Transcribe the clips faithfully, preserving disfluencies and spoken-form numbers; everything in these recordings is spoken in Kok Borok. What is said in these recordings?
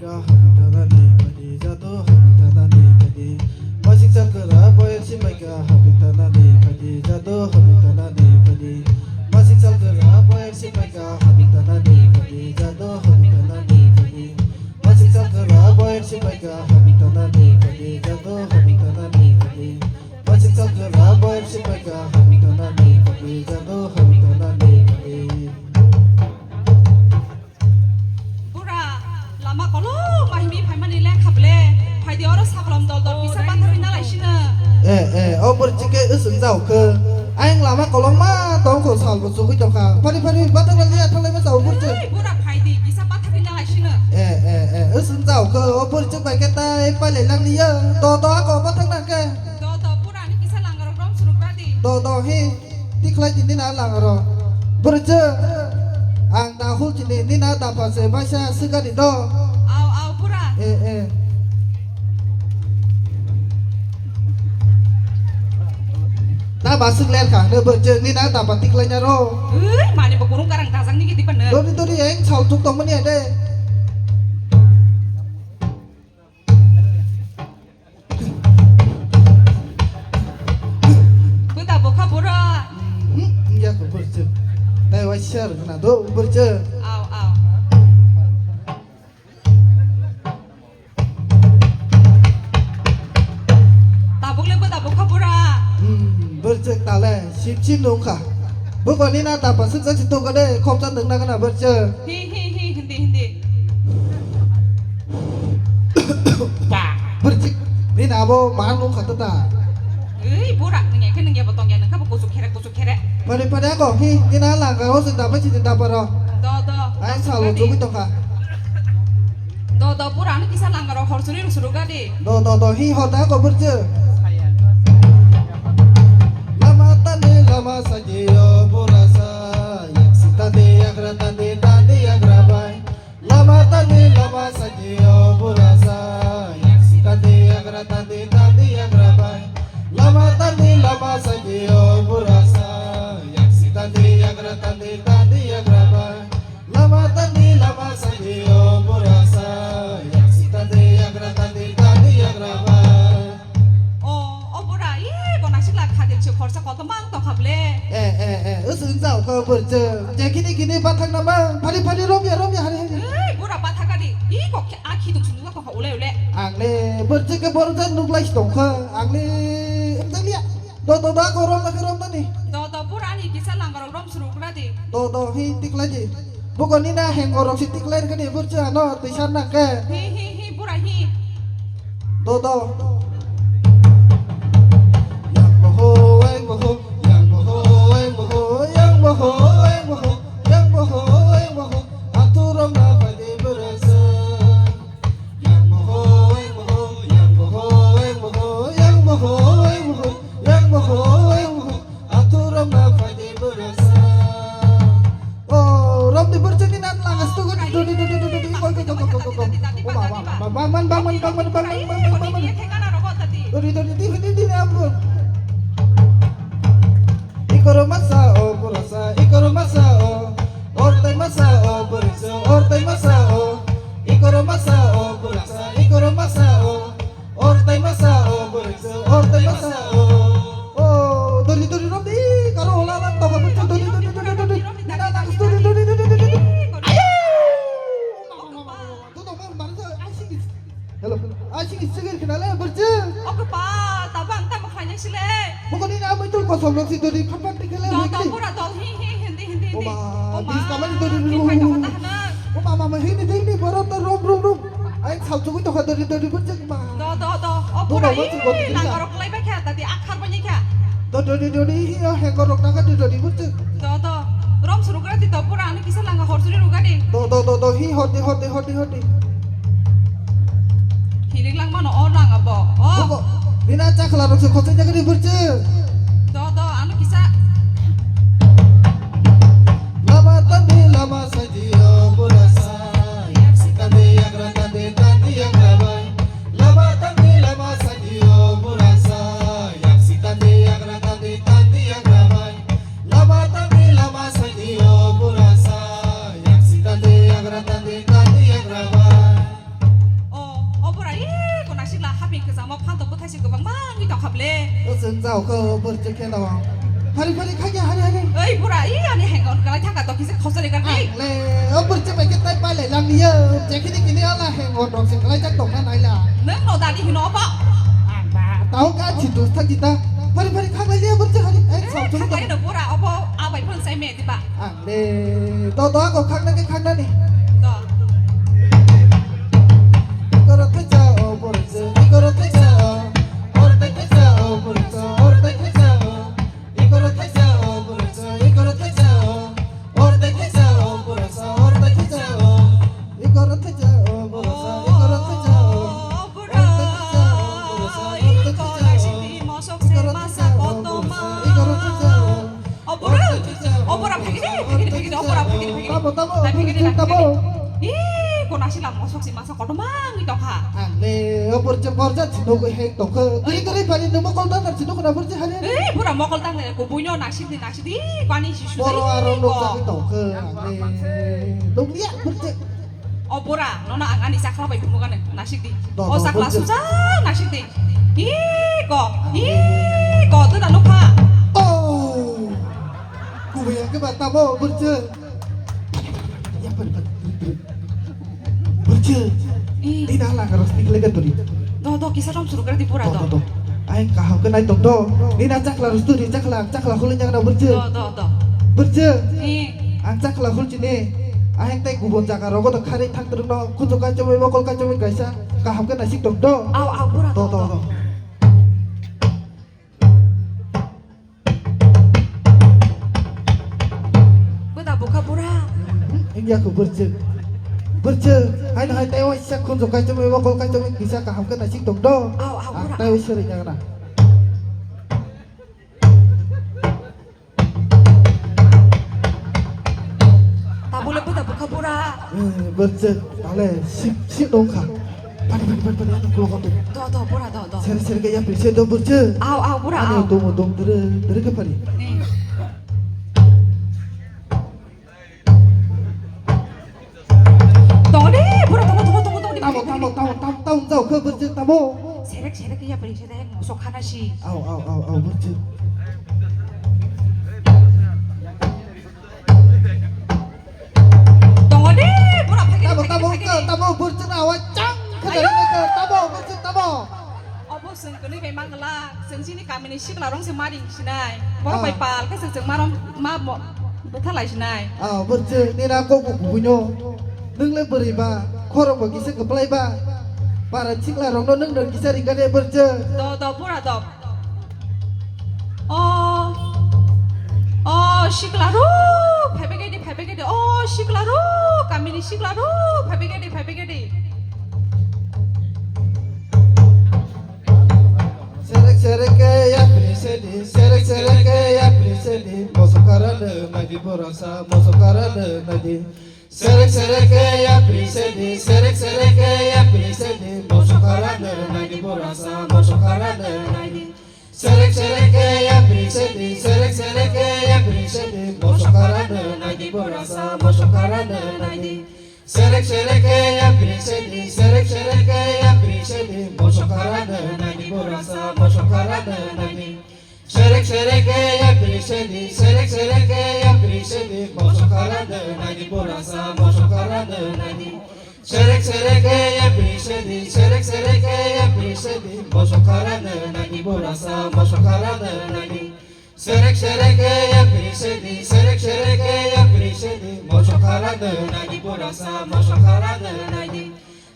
Ka habitana ni padi, jado habitana ni padi. Masik sal kera boyar si bai ka habitana ni padi, jado habitana ni padi. Masik sal kera boyar si bai ka habitana ni padi, jado habitana ni padi. Masik sal kera boyar si bai ka habitana ni padi, jado habitana ni padi. Masik sal kera boyar si bai ka habitana ni padi, jado habitana ni padi. Bura, lama koloma himwi phaimani lekha ble. Phaidi oro sakolom dol dol kisa pathar wngna lai sino. Eh, eh, o bwrwi chike usung jao khe. Ayang lama koloma tong kho sal bo chugui tong kha. Phari phari bathang lai ya thalai ma jao bwrwi chik. Ei, bura phaidi kisa pathar wngna lai sino. Eh, eh, eh, usung jao khe o bwrwi chik bai khe tai pailai lang liya. Do do ako bathang nang khe. Do do bura ni kisa langarok rom suruk radi. Do do hi. Tikhlai di nina langaro. Bwrwchwng. Ang da hul chini nina dapha se baisa swkadi do. Au, au, bura. Eh, eh. Da ba swk ler kha, no bwrwchwng nina dapha tikhlai na ro. Ui, mani bo kurung karang dajak nigi dipan no. Dori dori eng sal tuk tongmani ade. Buda bokha bura. Hmm, iya ko bwrwchwng. Dai waisa rwna do bwrwchwng. Au, au. Tabuk le buda bokha bura. Hmm, bwrwchwng tale sip sip nungkha. Buko nina dapha swk jak si tongkha de, khopsa nungna gana bwrwchwng. Hi, hi, hi, hindi, hindi. Ba, bwrwchwng, nina abo ma nungkha ta ta. Ei, bura, nungya khe nungya bo tongya, nungkha bo kuchuk khere, kuchuk khere. Pare, pare, ako, hi, nina langa o se dapha si dapha ro. Do, do. Ai, salo chugui tongkha. Do, do, bura, ano kisa langa ro hor suri ro suru gadi. Do, do, do, hi, hor da, ako, bwrwchwng. Lama tani lama saji o burasa, yak sitandi yagra tandi tandi yagra bai. Lama tandi lama saji o burasa, yak sitandi yagra tandi tandi yagra bai. Lama tandi lama saji o burasa, yak sitandi yagra tandi tandi yagra bai. Lama tandi lama saji o burasa, yak sitandi yagra tandi tandi yagra bai. O, o bura, i, bo naisik la kha de, se khorsa kotor mang tong kha ble. Eh, eh, eh, usung jao kho bwrwchwng. Je kini kini bathang nama, phari phari romya, romya, hari hari. Ei, bura bathang kha di, i, kok khe, a, khiduk sung tong kha, ule, ule. Ang le bwrwchwng khe borok jan nuk lai si tong kha, ang le wng jak liya. Do, do, do, ako rom na khe rom na ni. Do, do, bura ni kisa langarok rom suru kra di. Do, do, hi, tikla di. Buko nina hengorok si tiklai rwkha ni bwrwchwng ano twi sar nang khe. Hi, hi, hi, bura hi. Do, do. Yang boho, yang boho, yang boho, yang boho, yang boho, yang boho, yang boho, yang boho. Aturom na padi bwrwchwng. Yang boho, yang boho, yang boho, yang boho, yang boho, yang boho, yang boho, yang boho. Aturom na padi bwrwchwng. Oh, romni bwrwchwngni nan langa sto gani dodi dodi dodi dodi koi koi koi koi koi koi. Oh, ma, ma, ma, bangman, bangman, bangman, bangman, bangman, bangman. Dodi dodi di di di di ampun. Ikoro masa o burasa, ikoro masa o, ortai masa o burasa, ortai masa o. Ikoro masa o burasa, ikoro masa o. Ortai masa o, bwrwisa, ortai masa o. O, dori, dori, romdi, karo hola lang, toka bwrwisa, dori, dori, dori, dori. Nina lang, dori, dori, dori, dori. Ayo! Tutok mang, bari sa, asik is. Hello, asik is, sigir kena le, bwrwisa. O kwpal, tabang, tamo khainai sile. Buko nina amai tul kosong rok si dori, khatpan tikele, dol, dol, pura dol, hi, hi, hindi, hindi, hindi. Oma, oma, bis kamani dori, dori, hi, pai, dori. Oma, mama, hindi, hindi, boro to rom, rom, rom. Ai, sal chugui tokha dori dori bwrwchwng ma. Do, do, do. O bura, i, nang aro kwlai bai kha, tadi akhar bai kha. Do, do, do, do, do, hi, o hengor rok nang kha, do, do, do, bwrwchwng. Do, do. Rom surugra di do, bura, ani kisa langa hor suri ruga di. Do, do, do, do, hi, hor di, hor di, hor di, hor di. Hilik lang mano, o lang abo. O. Obo, nina chakla rok se khochai jaga di bwrwchwng. Do, do, ano kisa. Lama tandi, lama saji o bwrwsa, yak si tandi, yagra tandi, tandi yagra bai. Lama tandi, lama saji o bwrwsa, yak si tandi, yagra tandi, tandi yagra bai. Lama tandi, lama saji o bwrwsa, yak si tandi, yagra tandi, tandi yagra bai. Khable. O chwng jao kho, o bwrwi khe no. Phari phari kha khe hari hari. Oi, bura, i ani hengon kalai thaka to kisa khosari kan ai. Le, o bwrwi bai khe tai pai lai lang niya. Jekini kini ala hengon rok se kalai jak tong na nai la. Nang no dadi hino apa? Ang ba. Tao ka chitu thak jita. Phari phari kha lai niya bwrwi hari. Ai, eh, sab chung khak lai to. No bura, obo abai phone sai me diba. Ang le, to, to, ako khakna khe khakna ni. To. Ikoro thai cha o borse, ikoro thai cha o. Orte thai cha o borse, orte thai cha o. Ikoro thai cha o borse, ikoro thai cha o. Orte thai cha o borse, orte thai cha o. Ikoro thai cha o borse, ikoro thai cha o. Orte thai cha o borse, orte thai cha o. Ikoro thai cha o borse, ikoro thai cha o. O bura, o bura phagini, phagini, phagini, o bura phagini, phagini. Tamo, tamo, nai phagini, phagini, nai tamo. Phagini. Ih, kona sila mosok si masa kotomang ni tokha. Ang le, o bura je borja si nogoi hek tokha. Giri giri bari no mokol dang si nogoi na bura je hari. Eh, bura mokol dang le, ko bunyo nasidi, nasidi, kwani si sudi. Boro aro ko. Nogoi tokha, ang le. Noglia bura je. O bura, nono ang ani chakla bai phunukgani, nasikdi. Do, o do, chakla bwrwi. Suja nasikdi. Iko, iko, duna nukha. Oh! Kubui ang khe ba tamo, bwrwi. Ya, bwrwi, bwrwi, bwrwi. Bwrwi. Ih. Di na lang ros tikle ka turi. Do, do, kisa rom suru kar di bura do, do. Do, do. Ayang kaham khe nai tong do. Nini chakla rwstu ni chakla, chakla khulwi nyakna bwrjwk. Do, do, do. Bwrjwk. Ni. Ang chakla khulchini. Ayang tei kubun jaga rogo do khari thang twrwng no kuchuk kaichomwi mokol kaichomwi kaisa kaham khe naisik tong do. Aw, aw, bura do, do, do, do, do. Bwda bukha bura. Wngya kho bwrjwk. Bwrjwk, haino hai tei waisa khunju kaichomwi mokol kaichomwi kisa kaham khe naisik tong do. Aw, aw, bura. Ang tei waisa ringya gana. Tabule bwda bukha bura. Eh, bwrjwk, tale sip, sip dong kha. Pani, pani, pani, pani, ano kulo kote. Do, do, bura, do, do. Sere, sere ke yapri, se do bwrjwk. Aw, aw, bura, ano aw. Domo, dom, dere, dere ke pari. Ni. Tongo de, bura, tongo, tongo, tongo, tongo de. Tamo, tamo, tamo, tamo, tamo, tamo, khe bwrjwk tamo. Serek, serek ke yapri, se de, mosok khana si. Aw, aw, aw, aw, bwrjwk. Tongo de, bura phagini, tamo, phagini, tamo, phagini. Tamo, bwrjwk na awa chang, ayo. Khadari na ka, tamo, bwrjwk, tamo. Obo chwng kwnwi bai mangla, chwng chini kamini sikla rong se maring sinai. Borok bai pal khe chwng, chwng marom, ma mo, bwtha lai sinai. Ah, bwrjwk, nini kok bo kubui no. Nwng le bwrwi ba, khorok bo kisa kwplai ba. Para sikla rok no nwng no kisa ringkha de bwrjwk. Do, do, bura do. O, o, sikla rw, phaibai gedi, phaibai gedi. O, sikla rw, kamini sikla rw, phaibai gedi, phaibai gedi. Serek serek ke yapri sedi, serek serek ke yapri sedi, mosok khara le nadi borasa, mosok khara le nadi. Serek serek ke yapri sedi, serek serek ke yapri sedi, mosok khara le nadi borasa, mosok khara le nadi. Serek serek ke yapri sedi, serek serek ke yapri sedi, mosok khara le nadi borasa, mosok khara le nadi. Serek serek ke yapri sedi, serek serek ke yapri sedi, mosok khara le nadi borasa, mosok khara le nadi. Serek serek ke yapri sedi, serek serek ke yapri sedi, mosok khara le nadi borasa, mosok khara le nadi. Serek serek ke yapri sedi, serek serek ke yapri sedi, mosok khara le nadi borasa, mosok khara le nadi. Serek serek ke yapri sedi, serek serek ke yapri sedi, mosok khara le nadi borasa, mosok khara le nadi.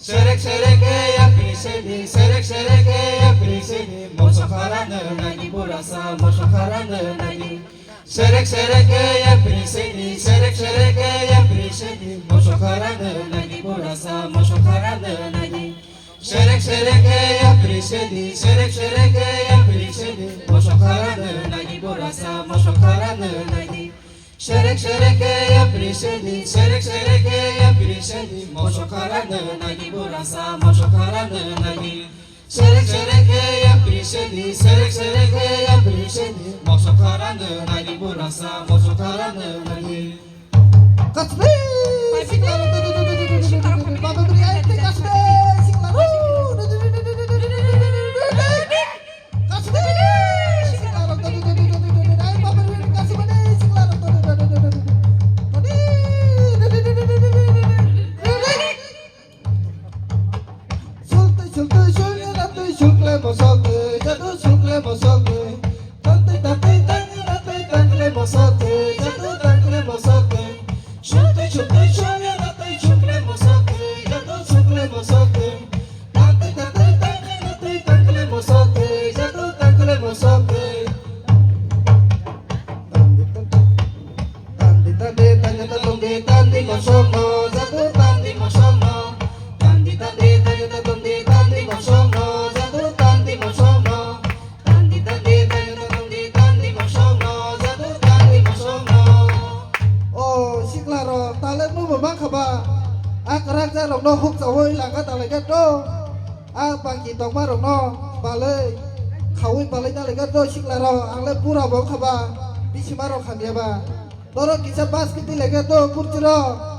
Serek serek ke yapri sedi, serek serek ke yapri sedi, mosok khara le nadi borasa, mosok khara le nadi. Serek serek ke yapri sedi, serek serek ke yapri sedi, mosok khara le nadi borasa, mosok khara le nadi. Serek serek ke yapri sedi, serek serek ke yapri sedi, mosok khara le nadi borasa, mosok khara le nadi. Serek serek ke yapri sedi, serek serek ke yapri sedi, mosok khara le nadi borasa, mosok khara le nadi. Serek serek ke yapri sedi, serek serek ke yapri sedi, mosok khara le nadi borasa, mosok khara le nadi. Kasbe! Sikla rok, baba beri, ai, te kasbe! Sikla rok! Kasbe! Sukle mosokle, jadu sukle mosokle. Tantei tantei tangna tei tangkle mosokle, jadu tangkle mosokle. Sukle sukle sukle tei sukle mosokle, jadu sukle mosokle. Tantei tantei tangna tei tangkle mosokle, jadu tangkle mosokle. Tandi tandi tandi tandi tandi tandi mosokno, jadu tandi mosokno. Tandi tandi tandi tandi tandi mosokno, jadu tandi mosokno. Tandi tandi tandi tandi tandi mosokno, jadu tandi mosokno. O sikla rok, talai mubo mankha ba? A kwrak jak rok no huk chawi langka talai khe to. A bangki tokma rok no balai khawi balai talai khe to sikla rok, ang le pura bo kha ba, bisima rok hamya ba. Norok kisa bas kiti lege do kurchiro.